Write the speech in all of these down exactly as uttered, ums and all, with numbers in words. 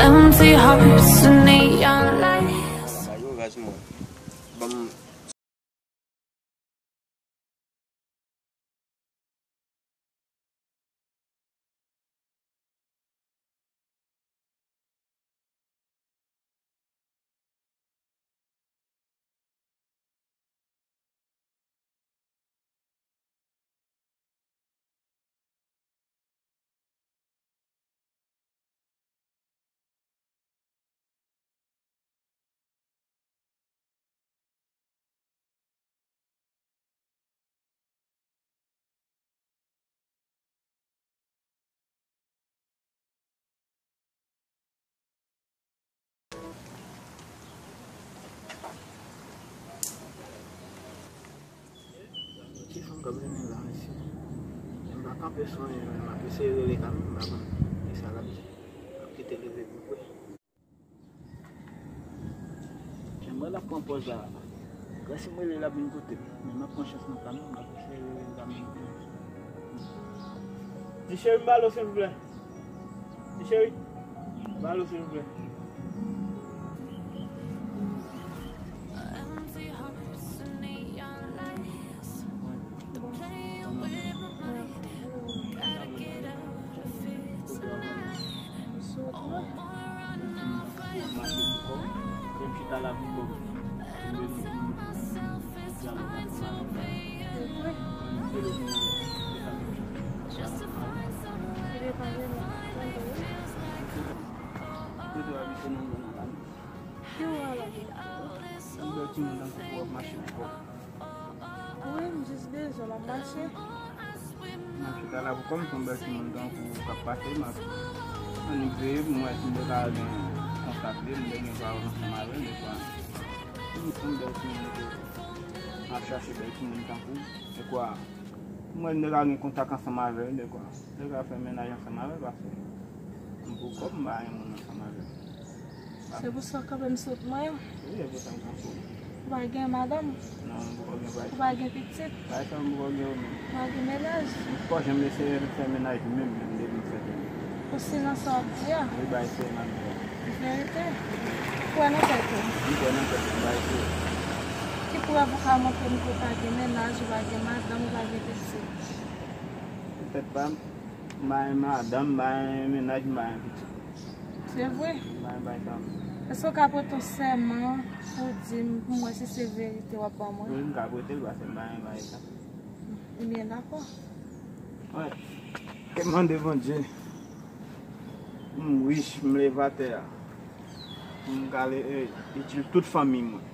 Empty hearts and neon lights. Ba yo raz mwen. Ban m Ti fanm k ap vini la, mesye. M pa kanpe sou anyen, men m ap eseye rele kanmenm, m pa konn kisa l ap di. M ap kite l rive pi pre. Jan mwen l ap pran pòz la. Lè si m rele l ap vin kote m. Men m ap pran chans mwen kanmenm, m ap eseye rele l kanmenm. Ti cheri, m ba l ou, silvouplè. Ti cheri, m ba l ou, silvouplè. Empty hearts and neon lights. Playing with my mind. Gotta get out of here tonight. Kote w abite nan zòn an la menm? Ki w wè la? Yon bèl timoun tankou w ap mache pou kò w. Wi, m jis bezwen l ap mache. M ap chita la pou kò m, se yon bèl timoun tankou w k ap pase, m ap annik veye pou m wè si m te ka gen kontak li, m te gen pawòl ansanm avè l, dekwa. M se yon bèl timoun ke m ap chache, bèl timoun tankou w, dekwa. M wè m te ka gen kontak ansanm avè l, dekwa. M te ka fè mennaj ansanm avè l, paske m pou kò m, m pa gen moun ansanm avè l. Se pou sa kanpe m sot mwen an? Wi, e pou sa m kanpe w. Ou pa gen madanm? Non, m poko gen bagay. Ou pa gen pitit? Bagay sa m poko gen yo menm. Ou pa gen mennaj? M poko janm eseye fè mennaj menm, menm depi m fèt menm. Ou si nan sa w ap di a? Wi, bagay serye m ap di a. Verite? Ou kwè nan tèt ou? M kwè nan tèt mwen, bagay serye. Ki prèv ou ka montre m ke w pa gen mennaj, ou pa gen madanm, ou pa gen pitit? Petèt pa m, m pa gen madanm, m pa gen mennaj, m pa gen pitit. Se vre? M pa gen bagay sa menm. Èske w ka pote yon sèman pou di m, pou m wè si se verite w ap ban mwen? Wi, m ka pote l, paske m pa gen bagay sa. Ebyen, dakò. Wi. E mande Bondye, m rich, m leve atè a. M ka le, e, itil tout fanmi mwen.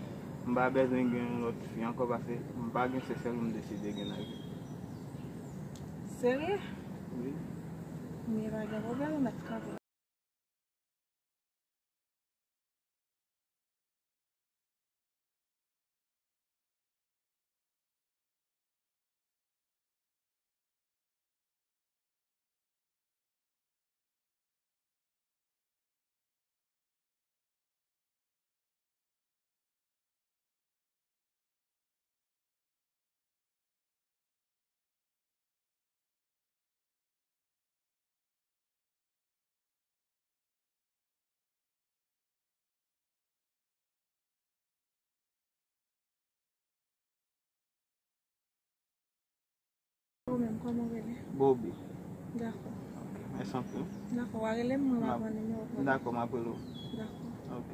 M pa bezwen gen yon lòt fi ankò paske m pa gen, se sèl ou m deside gen nan vi m. Serye? Wi. Men pa gen pwoblèm, ou mèt kanpe. Ou menm, kòman w rele? Bobi. Dakò. Mèsi anpil. Dakò, w a rele m, mwen va pran nimewo w. Dakò, m ap rele w. Dakò. Ok.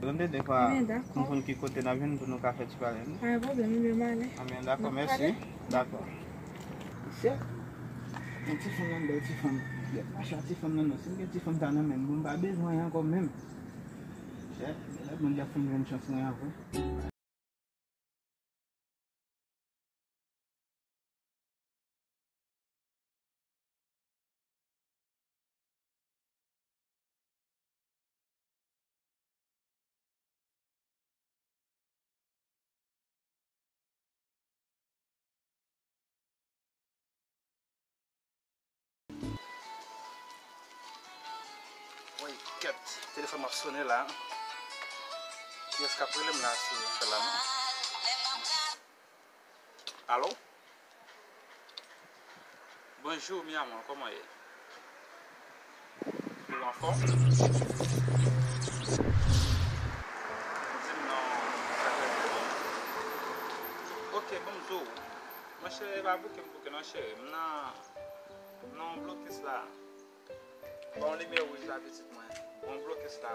Tande, defwa, m konn ki kote n ap jwenn pou nou ka fè ti pale, non? Pa gen pwoblèm, m ale. Anben, dakò, mèsi. Dakò. Chè, yon ti fanm nan, bèl ti fanm. Bèl machin ti fanm nan, non. Si m gen ti fanm sa nan men m, bon, m pa bezwen anyen ankò menm. Chè, lè Bondye ap fè m jwenn chans mwen an vre. Woy, kèt, telefòn m ap sonnen la. Kiyès k ap rele m la, se sèl la, non? Alo? Bonjou, mi amor, kòman w ye? Ankò? Di m non, sa fè. Ok, bon, m di w. Monchè, e pa bouke m bouke non, cheri. M nan, m nan yon blokis la. Bon, limyè wouj la, pitit mwen. Bon, blokis la.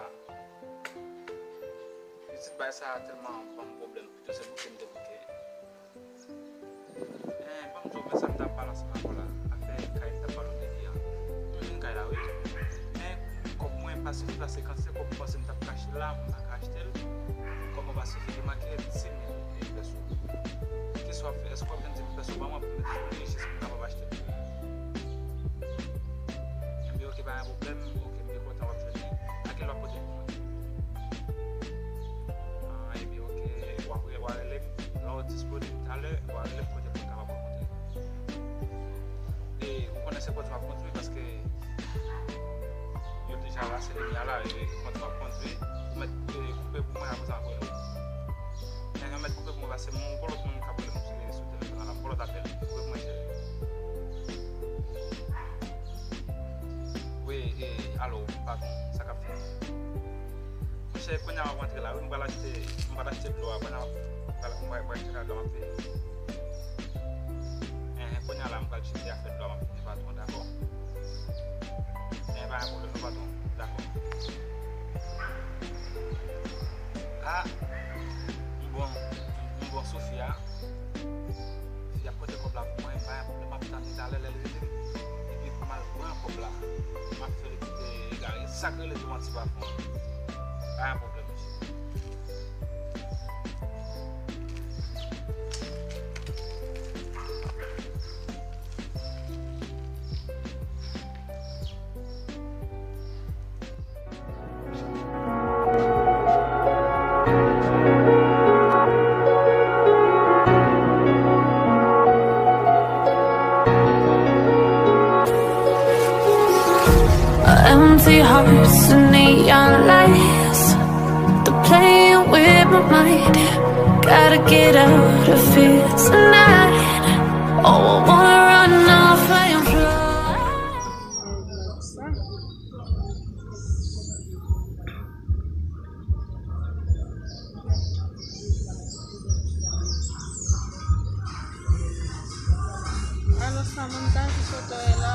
Pitit bay sa a tèlman ban m pwoblèm. Pito se bouke m te bouke. Eh, ban m di w, men sa m t ap pale ansanm avè w la. Afè kay m t ap pale w de li an. M vin kay la, wi. Men kòb mwen pa sifi pase kantite kòb m panse m t ap ka achte la, m pa ka achte l. Kòb mwen pa sifi, li manke dis mil pèso. Kisa w ap fè? Èske w ap vin di m pèso ban mwen pou m mete sou li jis pou m kapab achte l? Ebyen, ok, pa gen pwoblèm. Ok, m byen kontan w ap jwenn li. Lakèl w ap pote l pou mwen? Ah, ebyen, ok, w ap re-, w a rele m. Lè w disponib talè, w a rele m kote pou n kapab rankontre. E ou konnen se kondwi m ap kondwi paske yo deja rase limyè a la, e kondwi m ap kondwi. Ou mèt, e, koupe pou mwen, apre sa m ap rele w. Men ou mèt koupe pou mwen paske m gon lòt moun k ap rele m sou, sou telefòn la, m gon lòt apèl. Koupe pou mwen, cheri. Wi, e, alo, patwon, sa k ap fèt? Monchè, kounye a m ap rantre la, wi, m pral achte, m pral achte dlo a, kounye a m pral, m pral, m pral achte dlo a, m ap vini. Enhen, kounye a la, m pral tcheke afè dlo a, m ap vini, patwon, dakò? Enhen, pa gen pwoblèm, non, patwon, dakò. Ah, m bon, m bon sou fi a. Fi ap pote kòb la pou mwen, pa gen pwoblèm, m ap tann li talè lè l rive. Epi pou m al pran kòb la, m ap fè li kite egare. Sa k rele tou an ti bafon. Pa gen pwoblèm, mesye. Empty hearts and neon lights. They're playing with my mind. Gotta get out of here tonight. Oh, I wanna run off and fly. Alo, sa moun ta di kote w ye la?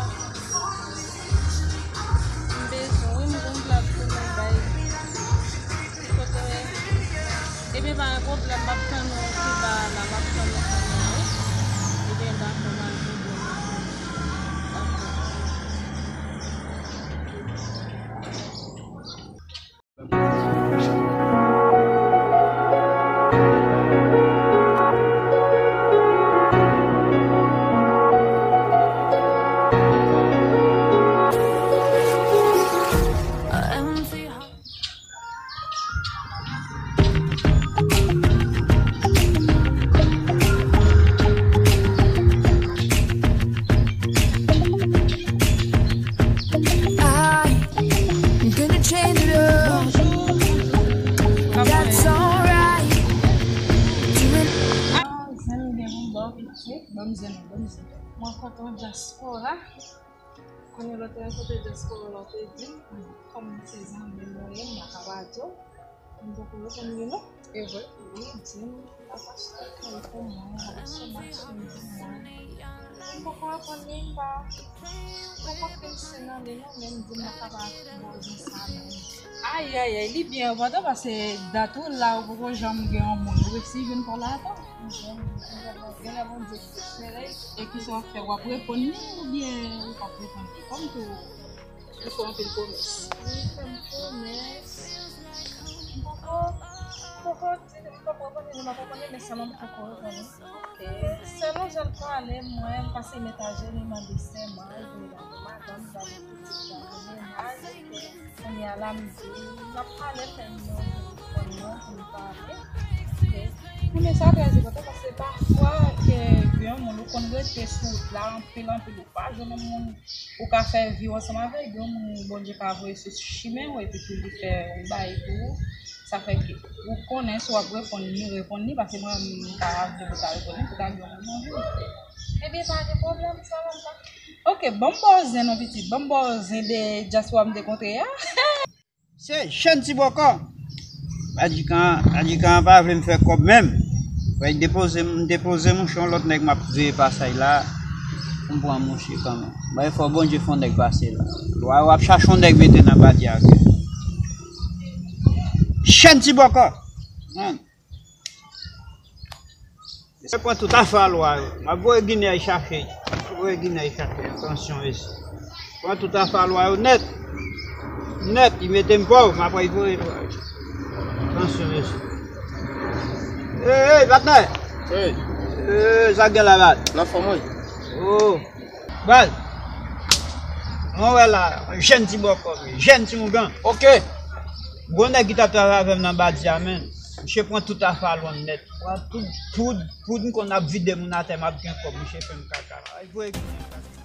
M bezwen, wi, m gon plat pou nou bay. Kote w ye? Ebyen, pa gen pwoblèm, m ap tann ou pi ba la, m ap tann ou kounye a, wi. Ebyen, dakò, pa gen pwoblèm. Dakò. I'm gonna change it up. That's alright. Zanmi gen yon bò pitit, ban m zen, ban m zen. Mwen kontan dyaspora. Konnen lòt la kote dyaspora la te di, kòm se zanmi mwen ye, m pa ka pa di w. M poko reponn li non. E vre? Wi, di m, l ap achte kay pou mwen, l ap achte machin pou mwen. M poko reponn li, m pa, m poko fin si nan li non, men m di m pa ka pa bò jan sa menm. Ayayay, li byen enpòtan paske dat ou la, ou poko janm gen yon moun, ou resi jwenn kò la ankò. Genlè Bondye fè. E kisa w ap fè? W ap reponn li oubyen ou p ap reponn li? Kòm tou, ou fè anpil pwomès. Li fè m pwomès. M poko, m poko di, m poko reponn li, m poko reponn li, men sèlman m poko reponn li. Ok. Selon jan l pale, mwen, m pase met aje, li mande sèman, li mande madanm, li mande pitit, li mande mennaj, ok. Kounye a la, m di, n ap pale, fè yon telefòn non pou n pale. Ok. Kounye sa trè enpòtan paske pafwa ke gen yon moun ou konn rete sou wout la anpil, anpil, ou pa jwenn yon moun ou ka fè vi w ansanm avè l, gen yon moun Bondye ka voye sou chimen w epi pou li fè yon bagay pou ou. Sa fè ke ou konnen si w ap reponn li, reponn li, paske mwen menm m ta vle pou ta reponn li, pou ta gen yon moun nan vi w. Ebyen, pa gen pwoblèm, sa va, m pa. Ok, ban m ba w zen non, pitit. Ban m ba w zen de dyaspora m te kontre a. Se jèn ti bòkò. Badikan, Badikan an pa vle m fè kòb menm. Fò l depoze m, depoze mouche yon lòt nèg m ap veye pasaj la. M pran mouche kanmenm. Bay fò Bondye fè yon nèg pase la. Lwa yo ap chache yon nèg mete nan badya. Jèn ti bòkò. Hmm. Se pran tout afè a lwa yo. M ap voye Ginè chache. M ap voye Ginè chache. Tansyon mesye. Pran tout afè a lwa yo nèt. Nèt, li mete m pòv, m ap voye lwa yo. Tansyon mesye. Ey, ey, patnè! Ey, Ey, sa k gen la, baz? Nan fòm, wi. Oh. Baz, mwen wè la, jèn ti bòkò, jèn ti ougan. Ok. Gwo nèg ki t ap travay avè m nan badya, menn. Misye pran tout afè a lwa nèt. Pran tout poud, poud m konn ap vide moun atè, m ap gen kòb, misye fè m kaka. Ay, voye Ginè kaka.